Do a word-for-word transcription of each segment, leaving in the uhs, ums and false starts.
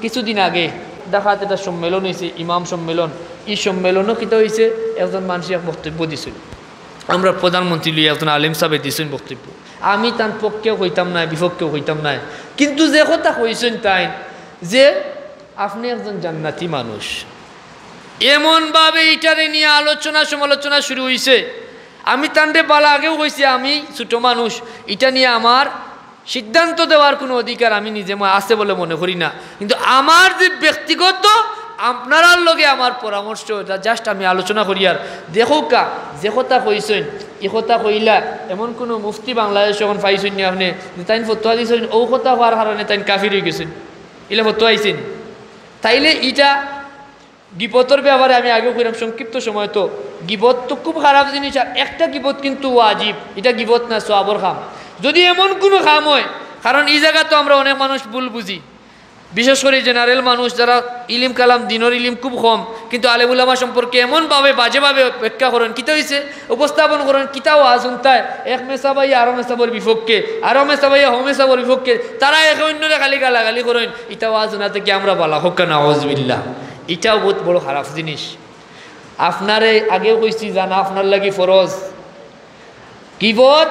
কিছুদিন আগে ঢাকাত একটা সম্মেলন অইছে, ইমাম সম্মেলন। ই সম্মেলনও কিতা অইছে, একজন মানষে এক বক্তব্য দিছইন, আমরার প্রধানমন্ত্রী লইয়া একজন আলেম সাবে দিছইন বক্তব্য। আমি তান পক্ষেও কইতাম নায়, বিপক্ষেও কইতাম নায়, কিন্তু যে কথা কইছইন তাইন যে আপনে একজন জান্নাতি মানুষ, এমনভাবে ইটারে নিয়া আলোচনা সমালোচনা শুরু অইছে। আমি তানরে বালা আগেও কইছি, আমি ছোট মানুষ, ইটা নিয়া আমার সিদ্ধান্ত দেওয়ার কুনু অধিকার আমি নিজে ম-, আছে বলে মনে করি না। কিন্তু আমার যে ব্যক্তিগত আপনারার লগে আমার পরামর্শ, ইটা just আমি আলোচনা করিয়ার। দেখউক্কা, যে কথা কইছইন, ই কথা কইলা, এমন কুনু মুফতি বাংলাদেশো অখন পাইছইন নি আপনে যে তাইন ফতোয়া দিছইন, অউ কথা কওয়ার কারণে তাইন কাফির অইগেছইন, ইলা ফতোয়া আইছে নি? তাইলে ইটা গিবতর ব্যাপারে আমি আগেও কইরাম সংক্ষিপ্ত সময়, তো গিবত তো খুব খারাপ জিনিস, আর একটা গিবত কিন্তু ওয়াজিব, ইটা গিবত না, সওয়াবর কাম। যদি এমন কুনু কাম অয়, কারণ ই জাগাত তো আমরা অনেক মানুষ ভুল বুঝি, বিশেষ করি general মানুষ যারা ইলিম কালাম, দিনর ইলিম খুব কম, কিন্তু আলেম উলামা সম্পর্কে এমনভাবে বাজেভাবে ব্যাখ্যা করইন, কিতা অইছে উপস্থাপন করইন, কিতা ওয়াজ হুনতায়, এক মেসাব আইয়া আরো মেসাবর বিপক্ষে, আরো মেসাব আইয়া হউ মেসাবর বিপক্ষে, তারা একে অইন্যরে খালি গালাগালি করইন, ইতা ওয়াজ হুনা থাকি আমরা বালা অউক্কা, নাউজুবিল্লাহ। ইটাও বউত বড় খারাপ জিনিস। আপনারে আগেও কইছি, জানা আপনার লাগি ফরজ। গিবত,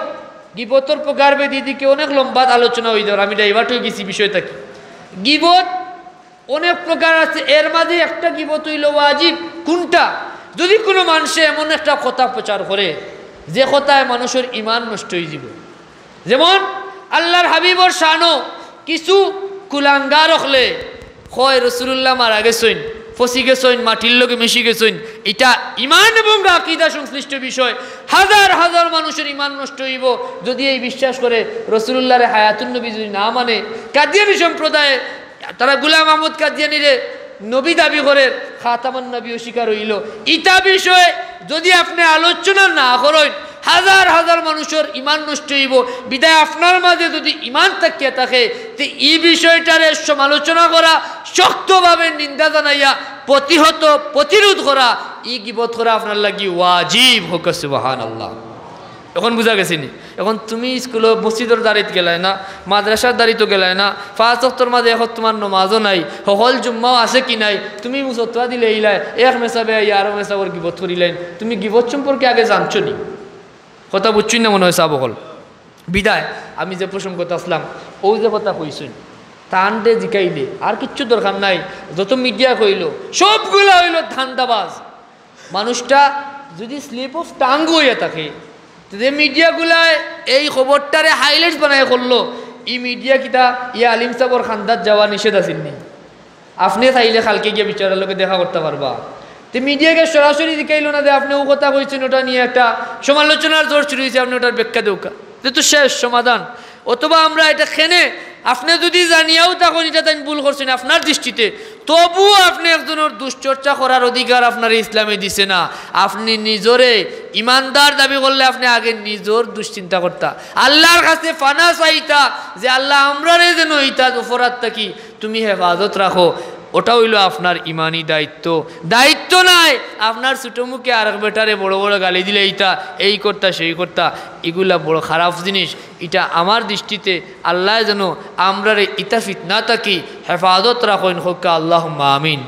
গিবতর প্রকারভেদ, ইদিকে অনেক লম্বা আলোচনা অইযার, আমি divert অইগেছি বিষয় থাকি। গিবত অনেক প্রকার আছে, এর মাঝে একটা গিবত অইলো ওয়াজিব। কুনটা? যদি কুনু মানষে এমন একটা কথা প্রচার করে, যে কথায় মানুষর ইমান নষ্ট অইযিবো, যেমন আল্লার হাবিবর শানো কিছু কুলাঙ্গার অকলে কয় রসুলুল্লাহ মারা গেছইন, ফসি গেছইন, মাটির লগে মিশি গেছইন, ইটা ইমান এবং আকিদা সংশ্লিষ্ট বিষয়। হাজার হাজার মানুষর ইমান নষ্ট অইবো যদি এই বিশ্বাস করে, রসুলুল্লাহরে হায়াতুন নবী যদি না মানে। কাদিয়ানী সম্প্রদায়ে তারা গুলাম আহমদ কাদিয়ানীরে নবী দাবি করের, খাতামান নবী অস্বীকার অইলো। ইতা বিষয়ে যদি আপনে আলোচনা না করইন, হাজার হাজার মানুষর ইমান নষ্ট অইবো। বিধায় আপনার মাঝে যদি ইমান থাকিয়া থাকে, তে ই বিষয়টারে সমালোচনা করা, শক্তভাবে নিন্দা জানাইয়া প্রতিহত, প্রতিরোধ করা, ই গিবত করা আপনার লাগি ওয়াজিব। অউক্কা সুবহানাল্লাহ। অখন বুঝা গেছে নি? অখন তুমি স্কুলো, মসজিদর দাড়িত গেলায় না, মাদ্রাসার দাড়িত গেলায় না, পাঁচ ওয়াক্তর মাঝে অখন তুমার নমাজও নাই, হকল জুম্মাও আছে কি নাই, তুমি ফতোয়া দিলে ইলায়, এক মেসাবে আইয়া আরো মেসাবর গিবত করিলাইন। তুমি গিবত সম্পর্কে আগে জানছো নি? কথা বুঝছইন না মনে অয় সাব অকল। বিধায় আমি যে প্রসঙ্গত আছলাম, অউ যে কথা কইছইন, তানরে জিকাইলে আর কিচ্ছু দরকার নাই। যত মিডিয়া কইলো, সবগুলা অইলো ধান্দাবাজ। মানুষটা যদি slip of tongue অইয়া থাকে, তে যে মিডিয়াগুলায় এই খবরটারে highlights বানাইয়া করলো, ই মিডিয়া কিতা ই আলিম সাবর খান্দাত যাওয়া নিষেধ আছিল নি? আপনে চাইলে কালকে গিয়া বিচারর লগে দেখা করতা পারবা। তে মিডিয়াকে সরাসরি জিকাইলো না যে আপনে অউ কথা কইছইন, ওটা নিয়া একটা সমালোচনার ঝড় শুরু অইছে, আপনে ওটার ব্যাখ্যা দেউক্কা, তে তো শেষ সমাধান। অথবা আমরা ইটা কেনে, আপনে যদি জানিয়াও থাকইন ইটা তাইন ভুল করছইন আপনার দৃষ্টিতে, তবুও আপনে একজনর দুশ্চর্চা করার অধিকার আপনারে ইসলামে দিছে না। আপনে নিজরে ইমানদার দাবি করলে আপনে আগে নিজর দুশ্চিন্তা করতা, আল্লার কাছে পানা চাইতা যে, "আল্লা, আমরারে যেন ইতা অপরাধ থাকি তুমি হেফাজত রাখো।" ওটা অইলো আপনার ইমানি দায়িত্ব। দায়িত্ব নায় আপনার ছোট মুখে আরেক বেটারে বড় বড় গালি দিলে ইতা এই করতা, সেই করতা, ইগুলা বড় খারাপ জিনিস। ইটা আমার দৃষ্টিতে আল্লায় যেন আমরারে ইতা ফিতনা থাকি হেফাজত রাখইন, অউক্কা আল্লাহুম্মা আমিন।